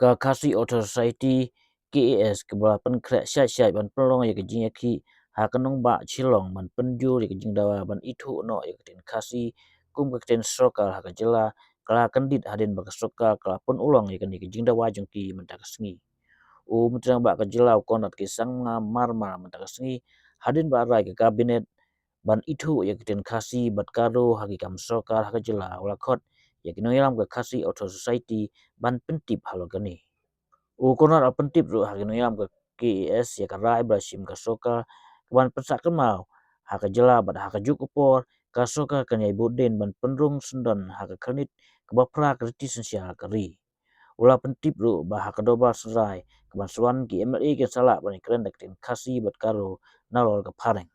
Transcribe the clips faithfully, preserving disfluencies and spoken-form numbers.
Ka Khasi Authors Society, K A S, kaba la pynkhreh shai shai ban pynlong ïa ka jingïakhih ha ka nongbah Shillong ban pynjur ïa ka jingdawa ban ithuh noh ïa ka ktien Khasi kum ka ktien sorkar ha ka jylla, ka la kyndit hadien ba ka sorkar ka la pynurlong ïa kane ka jingdawa jong ki mynta ka sngi. U Myntri Rangbah ka jylla, u Conrad K Sangma, mar mar mynta ka sngi, hadien ba la rai ka Cabinet ban ithuh ïa ka ktien Khasi bad Garo ha ki kam sorkar ha ka jylla, u la khot ïa ki nongïalam ka Khasi Authors Society ban pyntip halor kane. U Conrad u la pyntip ruh ha ki nongïalam ka K A S ïa ka rai ba la shim ka sorkar ka ban pynsah kynmaw ha ka jylla bad ha kajuh ka por ka sorkar kan ïai bud dien ban pynrung syndon ha ka khyrnit kaba phra ka riti synshar ka ri. U la pyntip ruh ba ha ka dorbar synrai ka ban sa wan, ki M L A kin sa lah ban ïakren da ka ktien Khasi bad Garo nalor ka phareng.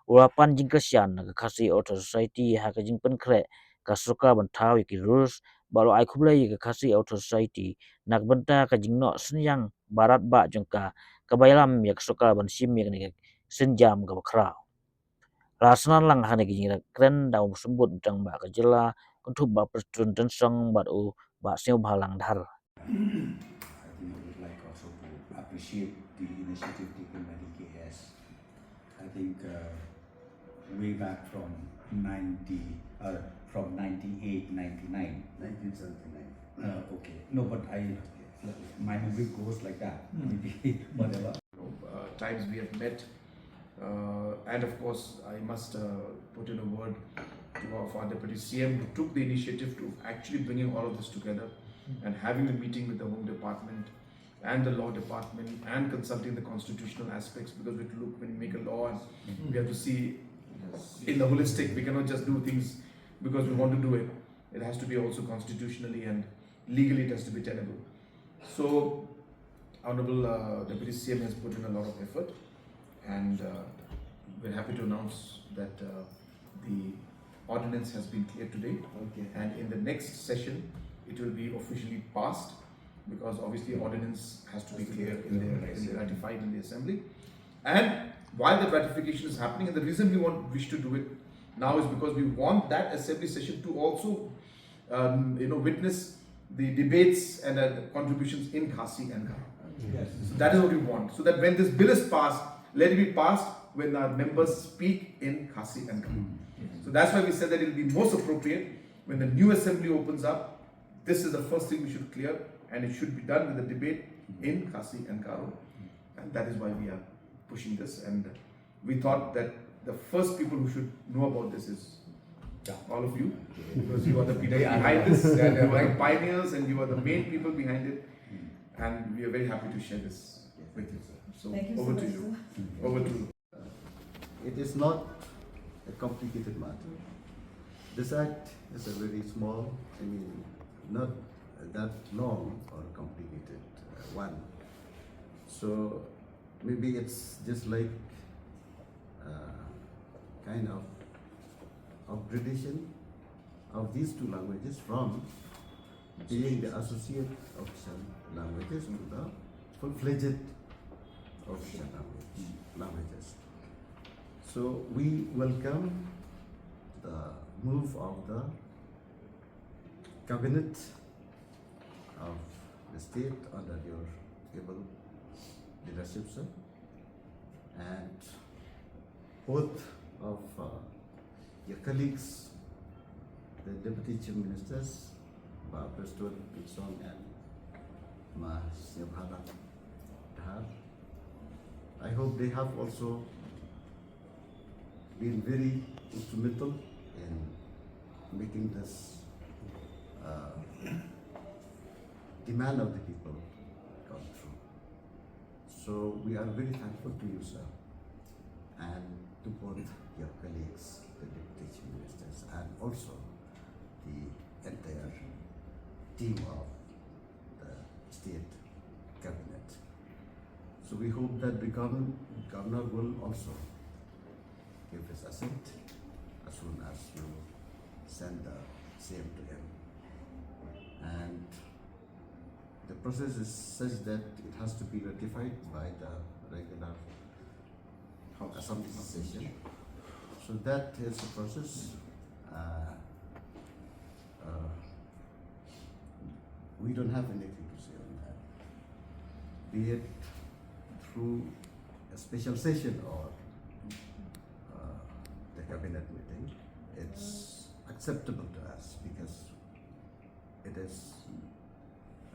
U la pan jingkyrshan na ka Khasi Authors Society ha ka jingpynkhreh ka sorkar ban thaw ïa ki rules bad u la ai khublei ïa ka Khasi Authors Society na ka bynta ka jingnoh synñiang baratbah jong ka, kaba ïalam ïa ka sorkar ban shim ïa kane ka sienjam kaba khraw. La sdang lang ha kane ka jingïakren da u Symbud Rangbah ka jylla, kynthup Bah Prestone Tynsong bad u Bah Sniawbhalang Dhar. I think I would like also to appreciate the initiative taken by the K A S. I think uh, way back from ninety, uh, from ninety-eight, ninety-nine. nineteen seventy-nine. Uh, okay. No, but I, my memory goes like that. Maybe whatever. Uh, times we have met. Uh, and of course, I must uh, put in a word to our, of our Deputy C M, who took the initiative to actually bringing all of this together and having a meeting with the Home Department and the Law Department and consulting the constitutional aspects, because we look, when we make a law, and we have to see in the holistic. We cannot just do things because we want to do it. It has to be also constitutionally and legally it has to be tenable. So, Honorable uh, Deputy C M has put in a lot of effort, and uh, we're happy to announce that uh, the ordinance has been cleared today. Okay. And in the next session, it will be officially passed, because obviously ordinance has to be cleared in the, in the, ratified in the assembly. And while the ratification is happening, and the reason we want, wish to do it now is because we want that assembly session to also um, you know, witness the debates and uh, contributions in Khasi and Garo. Yes. So that is what we want. So that when this bill is passed, let it be passed when our members speak in Khasi and Garo. So that's why we said that it will be most appropriate when the new assembly opens up. This is the first thing we should clear, and it should be done with the debate in Khasi and Garo. And that is why we are pushing this. And we thought that the first people who should know about this is all of you, because you are the people behind this, and you are the pioneers, and you are the main people behind it, and we are very happy to share this with you. So, over to you. Over to you. It is not a complicated matter. This act is a very small, I mean, not that long or complicated uh, one. So maybe it's just like uh, kind of upgradation of these two languages from being the associate official languages to the full-fledged official language, languages. So we welcome the move of the cabinet of the state under your able leadership, sir, and both of uh, your colleagues, the deputy chief ministers, Bah Prestone Tynsong and Ma Sniawbhalang Dhar. I hope they have also been very instrumental in making this uh, demand of the people come true. So we are very thankful to you, sir, and to both your colleagues, the deputy chief ministers, and also the entire team of the state cabinet. So we hope that the governor, governor will also give his assent as soon as you send the same to him. And the process is such that it has to be ratified by the regular assembly session. So that is the process. Uh, uh, we don't have anything to say on that. be it through a special session or uh, the cabinet meeting, it's acceptable to us because it is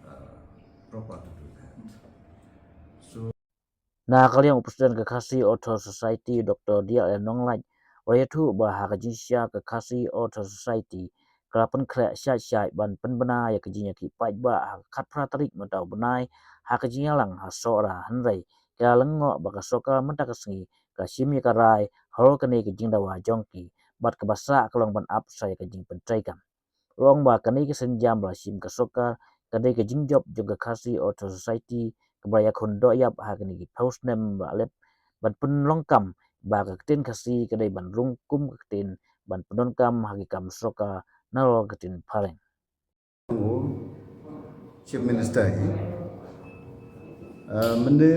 uh, proper to do that. So Na ka liang u President ka Khasi Author Society, Dr. D L A Nonglait, u la ïathuh ba ha ka jingshisha ka Khasi Author Society ka la pynkhreh shait shait ban pynbna ïa ka jingïakhih paidbah ha ka khatphra tarik mynta u bnai ha ka jingïalang ha Sohra, hynrei ka la lyngngoh ba ka sorkar mynta ka sngi ka shim ïa ka rai halor kane ka jingdawa jong ki, bad kaba sah ka long ban ap sa ïa ka jingpyntreikam. U ong ba kane ka sienjam ba la shim ka sorkar ka dei ka jingjop jong ka Khasi Author Society kaba la ïakhun doh ïap ha kine ki phew snem ba la leit ban pynlong kam ba ka ktien Khasi ka dei ban rung kum ka ktien ban pyndonkam ha ki kam sorkar nalor ka ktien phareng. Chief Minister hi mynne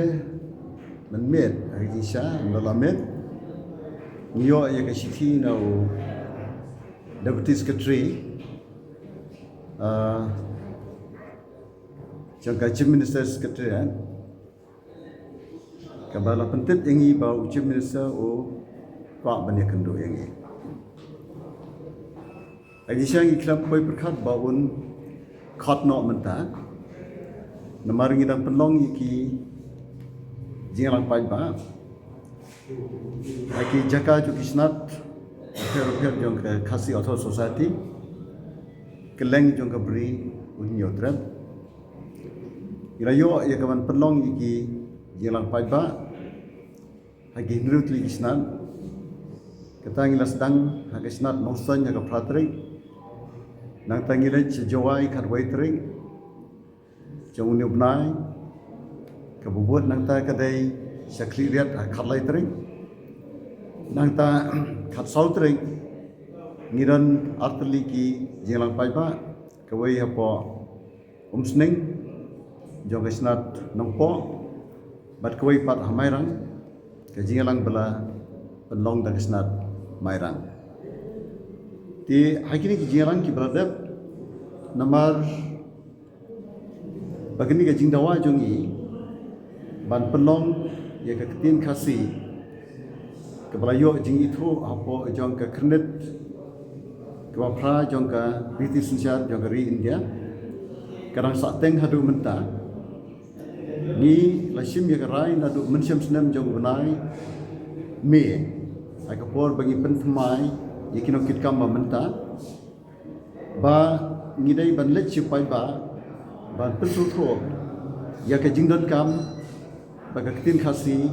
mynmiet ha ka jingshisha mynno la miet ngi ïoh ïa ka shithi na u Deputy Secretary jong ka Chief Minister Secretariat kaba la pyntip ïa ngi ba u Chief Minister u kwah ban ïakynduh ïa ngi. Ha ka jingshisha ngi khlem poi pyrkhat ba un khot noh mynta namar ngi dang pynlong ïa ki jingïalang paidbah ha ki jaka jong ki snat bapher bapher jong ka Khasi Author Society. Kylleng jong ka bri u Hynñiewtrep ngi la ïoh ïa ka ban pynlong ïa ki jingïalang paidbah ha ki hynriew tylli ki snat. Kata ngi la sdang ha ka snat Nongstoiñ ha ka phra tarik. Nangta ngi leit sha Jowai khatwei tarik jong une u bnai. Kaba bud nangta ka dei sha Khliehriat ha khatlai tarik. Nangta khatsaw tarik ngi don artylli ki jingïalang paidbah, kawei hapoh Umsning jong ka snat Nongpoh bad kawei pat ha Mairang, ka jingïalang ba la pynlong da ka snat Mairang. Te ha kine ki jingïalang kiba la dep namar ba kane ka jingdawa jong ngi ban pynlong ïa ka ktien Khasi kaba la ïoh jingithuh hapoh jong ka khyrnit kaba phra jong ka riti synshar jong ka ri India ka dang sahteng haduh mynta. Ngi la shim ïa ka rai naduh mynshem snem jong u bnai May ha ka por ba ngi pynthymmai ïa ki nongkitkam ba mynta ba ngi dei ban leit sha paidbah ban pynsngewthuh ïa ka jingdonkam ba ka ktien Khasi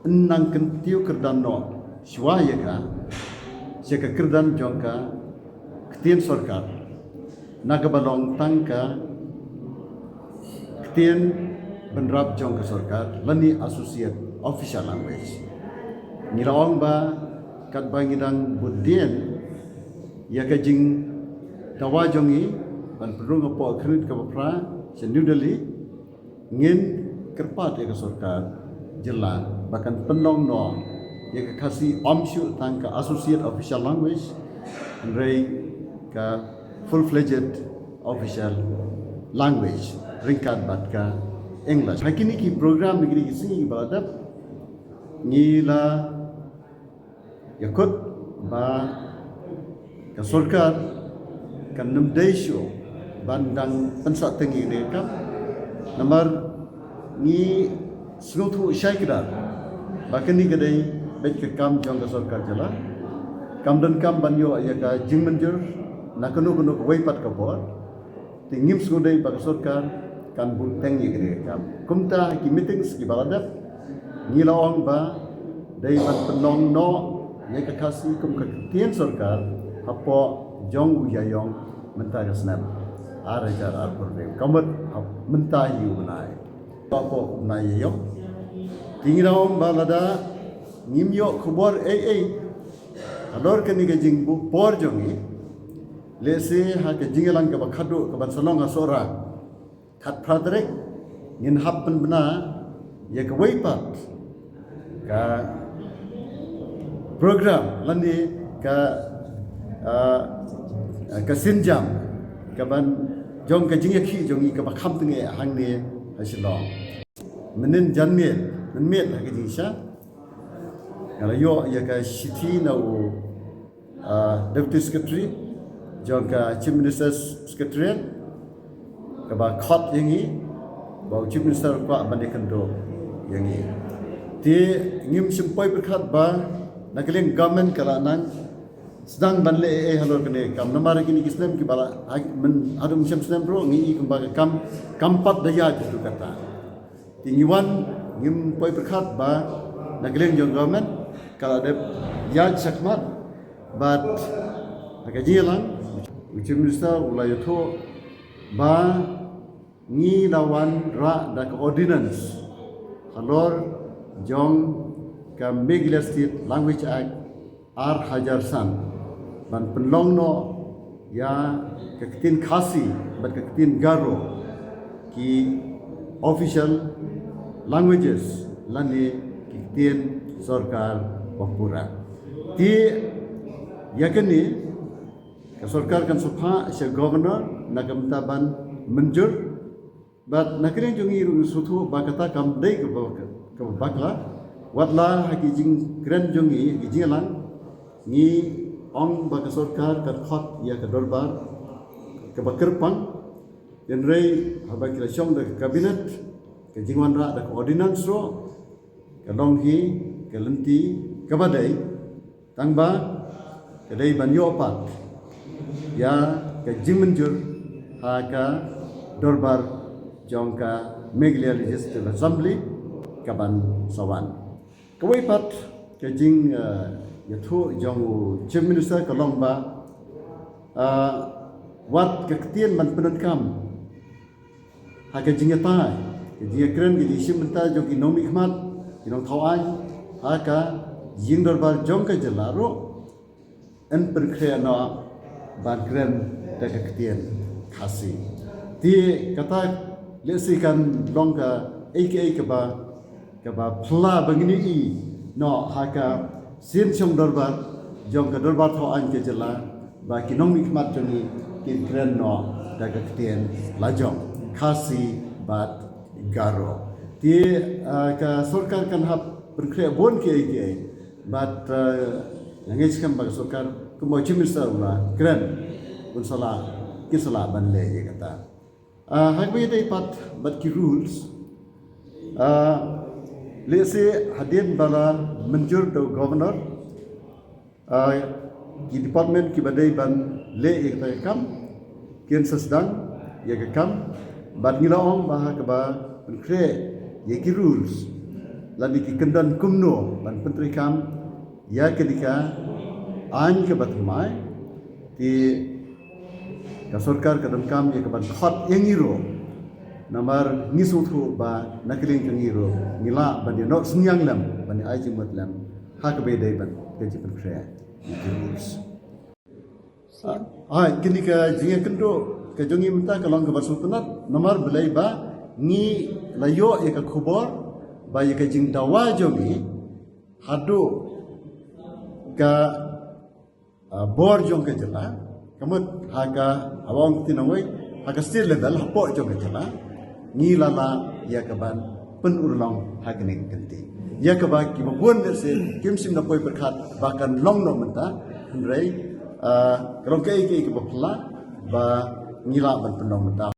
yn nang kyntiew kyrdan noh shuwa ïa ka sha ka kyrdan jong ka ktien sorkar na kaba long tang ka ktien bynrap jong ka sorkar lane associate official language. Ngi la ong ba katba ngi dang bud dien ïa ka jingdawa jong ngi ban pynrung hapoh ka khyrnit kaba phra sha New Delhi, ngin kyrpad ïa ka sorkar jylla ba kan pynlong noh ïa ka Khasi ym shuh tang ka associate official language hynrei ka full-fledged official language ryngkat bad ka English. Ha kine ki program ha kine ki sngi kiba la dep ngi la ïakut ba ka sorkar kan nym dei shuh ban dang pynsahteng ïa kane ka kam namar ngi sngewthuh shai kdar ba kane ka dei beit ka kam jong ka sorkar jylla. Kam donkam ban ïoh ïa ka jingmynjur na kano kano kawei pat ka bor. Te ngim sngewdei ba ka sorkar kan buhteng ïa kane ka kam. Kumta ha ki meetings kiba la dep ngi la ong ba dei ban pynlong noh ïa ka Khasi kum ka ktien sorkar hapoh jong u Ïaïong mynta ka snem ar hajar arphew hynriew, ka mut mynta hi u bnai hapoh u bnai Ïaïong. Te ngi la ong ba lada ngim ïoh khubor ei ei halor kane ka jingbuh por jong ngi, lehse ha ka jingïalang kaba khadduh kaban sa long ha Sohra khatphra tarik ngin hap pynbna ïa kawei pat ka program lane ka ka sienjam kaban jong ka jingïakhih jong ngi kaba kham tnga hangne ha Shillong. Mynnin janmiet mynmiet ha ka jingshisha nga la ïoh ïa ka shithi na u Deputy Secretary jong ka Chief Minister's Secretariat kaba khot ïa ngi ba u Chief Minister u kwah ban ïakynduh ïa ngi. Te ngim shym poi pyrkhat ba na ka liang government ka la nang sdang ban leh ei ei halor kane ka kam namar kine ki snem kiba la haduh mynshem snem ruh ngi i kumba ka kam kam pat da ïaid tu kata. Te ngi wan ngim poi pyrkhat ba na ka liang jong government ka la dep ïaid shakhmat bad na ka jingïalang u Chief Minister u la ïathuh ba ngi la wanrah da ka ordinance halor jong ka Meghalaya State Language Act ar hajar san ban pynlong noh ïa ka ktien Khasi bad ka ktien Garo ki official languages lane ki ktien sorkar ba pura. Te ïa kane ka sorkar kan sa phah sha governor na ka bynta ban mynjur. Bad na ka liang jong ngi ruh ngi sngewthuh ba kata kam dei kaba bakla. Watla ha ki jingkren jong ngi ha ki jingïalang ngi ong ba ka sorkar kan khot ïa ka dorbar kaba kyrpang. Hynrei haba ki la shong da ka cabinet ka jingwanrah da ka ordinance ruh ka long hi ka lynti kaba dei. Tang ba ka dei ban ïoh pat ïa ka jingmynjur ha ka dorbar jong ka Meghalaya Legislative Assembly ka ban sa wan. Kawei pat ka jing ïathuh jong u Chief Minister ka long ba wat ka ktien ban pyndonkam ha ka jingïatai ka jingïakren ka jingshim bynta jong ki nongmihkhmat ki nongthaw aiñ ha ka jingdorbar jong ka jylla ruh yn pynkhreh noh ban kren da ka ktien Khasi. Te kata lehse kan long ka ei ka ei kaba kaba phylla ba ngin ïohi noh ha ka sien shong dorbar jong ka dorbar thaw aiñ ka jylla ba ki nongmihkhmat jong ngi kin kren noh da ka ktien lajong Khasi bad Garo. Te ka sorkar kan hap pynkhreh bun ki ei ki ei bad nga ngeit skhem ba ka sorkar kumba u Chief Minister u la kren un sa lah kin sa lah ban leh ïa kata. Ha kaba ïadei pat bad ki rules lehse hadien ba la mynjur da u governor ki department kiba dei ban leh ïa kata ka kam kin sa sdang ïa ka kam bad ngi la ong ba ha kaba pynkhreh ïa ki rules lane ki kyndon kumno ban pyntreikam ïa kane ka aiñ kaba thymmai. Te ka sorkar ka donkam ïa ka ban khot ïa ngi ruh namar ngi sngewthuh ba na ka liang ka ngi ruh ngi lah ban ïa noh synñiang lem ban ïa ai jingmut lem ha kaba ïadei bad ka jingpynkhreh ïa ki rules. Hai kane ka jingïakynduh ka jong ngi mynta ka long kaba sngewtynnat namar balei ba ngi la ïoh ïa ka khubor ba ïa ka jingdawa jong ngi haduh ka bor jong ka jylla ka mut ha ka haba ong ktien nongwei ha ka state level hapoh jong ka jylla ngi la lah ïa ka ban pynurlong ha kane ka kynti ïa kaba kiba bun lehse kim shym da poi pyrkhat ba kan long noh mynta. Hynrei ka long kaei kaei kaba phylla ba ngi lah ban pynlong mynta.